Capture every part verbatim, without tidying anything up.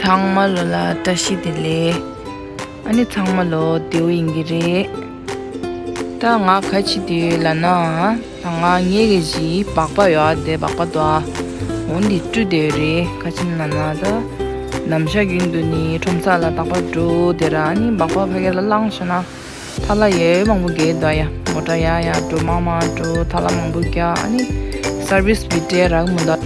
ཚང་མ་ལོ་ལ་བཀྲ་ཤིས་བདེ་ལེགས། ཨ་ནི་ཚང་མ་ལོ་བདེ་པོ་ཡིན་གྱི་རེད། ད་ང་ག་ཅི་བསྡད་ཡོད་ལབ་ན། ད་ང་ངའི་གི་གཞི་སྦག་སྦག་ཡོད་ཨ། དེ་སྦག་སྦག་འདུག་ཨ། འོ་འདི་བཀྲུས་བསྡད་ཡོད་རེད། ག་ཅི་ལབ་ན་ད་ནམ་ཞག་རྒྱུན་དུ་ནི་ཁྲོམ་ས་ལ་རྟག་པར་འགྲོ་བསྡད་ར། ཨ་ནི་སྦག་སྦག་ཕ་གི་ལ་བླངས་བཞག་ན། ཐལ་བ་ཡེ་མང་པོ་རྒྱག་འདུག་ཡ། མོ་ཊ་ཡར་ཡར་འགྲོ་མར་མར་འགྲོ། ཐལ་བ་མང་པོ་རྒྱག་ཨ་ནི་སར་བིས་བི་སྤྲད་རག་མི་འདུག་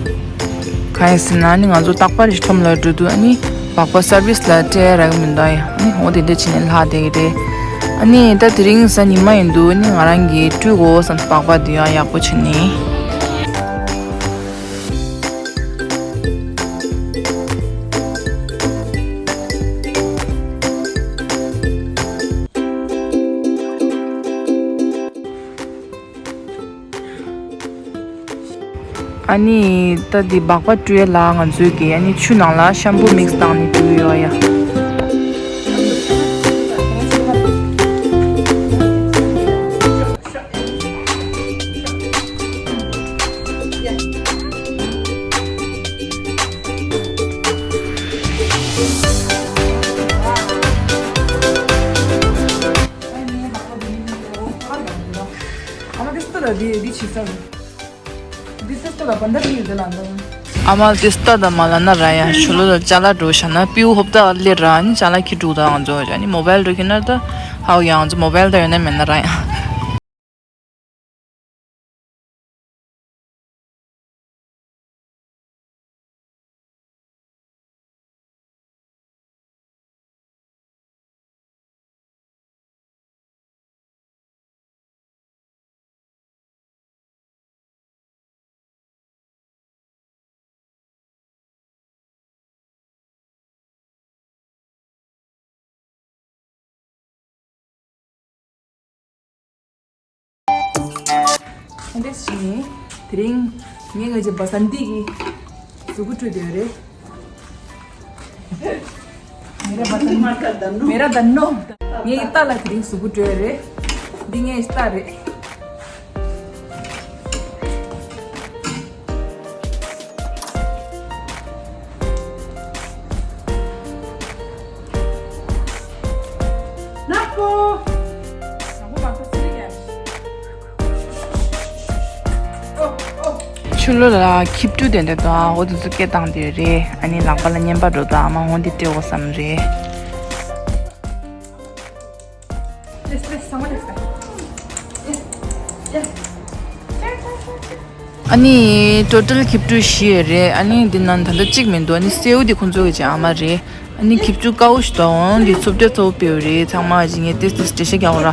གང་ཡིན་ཟེར་ན་ཨ་ནི་ང་ཚོ་རྟག་པར་ཁྲོམ་ལ་འགྲོ་དུས་ཨ་ནི་སྦག་སྦག་སར་བིས་ལ་སྤྲད་རག་མི་འདུག་ཡ། ཨ་ནི་འོ་དེ་འདྲ་བྱས་ནས་ལྷག་བསྡད་ཀྱི་རེད། ཨ་ནི་ད་དེ་རིང་གཟའ་ཉི་མ་ཡིན་དུས་ཨ་ནི་ང་རང་གིས་བཀྲུ་དགོས་བསམ། སྦག་སྦག་འདི་ཡང་ཡག་པོ་བྱས་ནས། ཨ་ནི་ད་འདི་སྦག་སྦག་བཀྲུ་ཡས་ལ་ང་ཚོས་ཀྱི་ཨ་ནི་ཆུ་ནང་ལ་ཤམ་བུ་མིག་སི་བཏང་ནས་བཀྲུ་ཡོད་ཡ། ཨ་མ་དེ་སྟོད་ལ་འདི་འདི་བྱེད་ས་རེད། འདི་སྟོད་ལ་བན་ད་ཁྱི་ཡོད་དེ་ལ་འདུག་ཨ་མ་དེ་སྟོད་ལ་མ་ལ་ན་ར་ཡ། ཆུ་ལོ་ལ་ཅ་ལག་འགྲོ་བཞག་ན་པིའུ་ཧོབ་ད་ལེ་ར་ནི་ཅ་ལག་ཁྱི་འགྲོ་ད་ང་ཚོ་ཡ་ནི་མོ་བལ་འགྲོ་ཁྱི་ན་ད་ཧའོ་ཡ་ང་ཚོ་མོ་བལ་ད་ཡོད་ན་མེད་ན་ར་ཡ། འདི་ཕྱིན། དེ་རིང་ངས་ང་ཚོའི་བ་སན་ཏི་གི་གཟུགས་པོ་བཀྲུས་བསྡད་ཡོད་རེད། མེ་ར་བ་སན་ཏི། མེ་ར་དན་ནོ། ངས་ཀྱི་རྟ་ལ་དེ་རིང་གཟུགས་པོ་བཀྲུས་ཡོད་རེད། འདི་ངའི་རྟ་རེད། ཆུ་ལོ་ལ་ཁྱི་ཕྲུག་དེ་འདྲ་དང་འོ་དེ་ཚོ་སྐད་བཏང་དེ་རེད། ཨ་ནི་ལག་པ་ལ་བརྙན་པར་འགྲོ་དང་ཨ་མ་འོ་འདི་སྤྲད་འོ་བསམ་རེད། ཨ་ནི་ཊོ་ཊལ་ཁྱི་ཕྲུག་བཞི་ཡོད་རེད། ཨ་ནི་འདི་ནང་ད་ལྟ་གཅིག་མི་འདུག་ཨ་ནི་སེའུ་འདི་ཁོང་ཚོ་གི་ཅིག་ཨ་མ་རེད། ཨ་ནི་ཁྱི་ཕྲུག་དཀར་པོ་ཞིག་དང་འདི་ཚུབ་སྤྲད་ཚ་པོ་སྤེལ་བ་རེད། ཚང་མ་ཅིག་ངས་ཏེས་ཏེས་འགྲེལ་བཤད་རྒྱག་འོ་ར།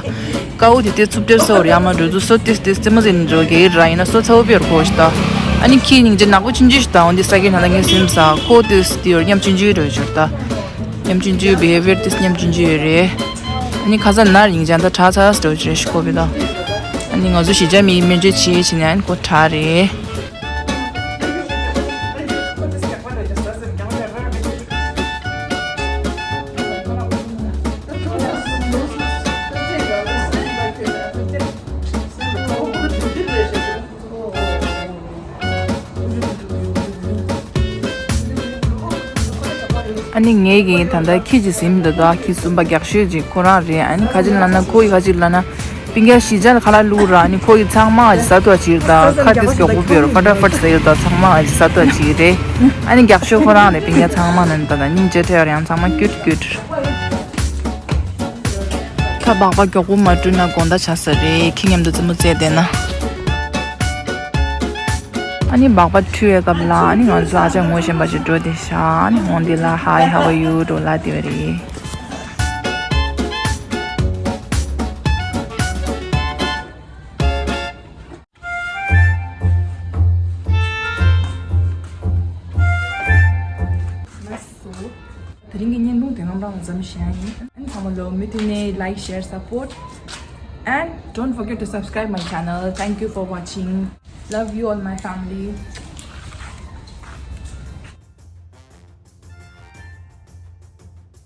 དཀར་པོ་འདི་ཏེས་ཚུབ་སྤྲད་ཚ་པོ་རེད། ཨ་མ་འགྲོ་དུས་སོ་ཏེས་ཏེས་རྩེད་མོ་རྩེ་ནས་འགྲོ་གི་ར། ཡིན་ན་སོ་ཚ་པོ་སྤེལ་ཁོ་ཞིག་དང་། ཨ་ནི་ཁྱི་སྙིང་རྗེ་ནག་པོ་ཆུང་ཆུང་ཞིག་དང་འདི་ས་ཀྱི་ནང་ལ་ངས་སེམས་ས་ཁོ་ཏེས་འདི་ཡོད་ཉམ་ཆུང་ཆུང་རེད་ཞོར་ད། ཉམ་ཆུང་ཆུང་བྷི་ཧེ་བི་ཡར་ཏེས་ཉམ་ཆུང་ཆུང་ཡོད་རེད། ཨ་ནི་ཁ་སང་ནར་ཡིན་ཀྱང་ད་དྲག་ཚར་སི་འགྲོ་ཅི་རེད་ཤི་ཁོ་བི་ད། ཨ་ནི་ང་ཚོ་གཞིས་ཆགས་མི་སྨན་བཅོས་བྱེད་བྱེད་ནས་ཨ་ནི་ཁོ་དྲག་རེད། ཨ་ནི་ངས་ཀྱིས་ད་ལྟ་ཁྱི་ཅིག་ཟིན་འདུག་ད་ཁྱི་གསུམ་པ་རྒྱགས་ཤོས་ཅིག་ཁོ་རང་རེད། ཨ་ནི་ཁ་ཅིག་ལབ་ན་ཁོ་ཡི་ཁ་ཅིག་ལབ་ན་པིང་ཀ་ཤི་ཇ་ལ་ཁ་ལག་བླུགས་ར། ཨ་ནི་ཁོ་ཡི་ཚང་མ་ཨ་ཅིག་ཟ་ཏོ་ཅིག་ད་ཁ་ཏིས་མགྱོགས་པོ་པེ་རོ་ཕ་ཏྲ་ཕ་ཏྲ་ཟེར་ད་ཚང་མ་ཨ་ཅིག་ཟ་ཏོ་ཅིག་རེད། ཨ་ནི་རྒྱགས་ཤོས་ཁོ་རང་རེད། པིང་ཀ་ཚང་མ་ནི་ད་ད་སྙིང་རྗེ་ཐེ་བར་ཡང་ཚང་མ་ཀྱུད་ཀྱུད། ད་སྦག་སྦག་མགྱོགས་པོ་མ་བཀྲུས་ན་དགོང་དག་ཆགས་ས་རེད། ཁྱི་མཉམ་དུ་རྩེད་མོ་རྩེ་བསྡད་ན། ཨ་ནི་སྦག་སྦག་འཁྲུ་བའི་སྐབས་ལ་ཨ་ནི་ང་ཚོ་ཨ་ཅག་ངོ་ཤེས་པ་ཞིག་འགྲོ་བསྡད་ཤག་ཨ་ནི་འོང་དེ་ལ་Hi, how are you འགྲོ་ལབ་བསྡད་པ་རེད། དེ་རིང་གི་བརྙན་ཐུང་དེ་ནང་ལ་མཚམས་བཞག་ཡིན། ཨ་ནི་ཚང་མ་ལོ་མུ་མཐུད་ནས་like, share, support and don't forget to subscribe my channel. Thank you for watching. Love you all my family.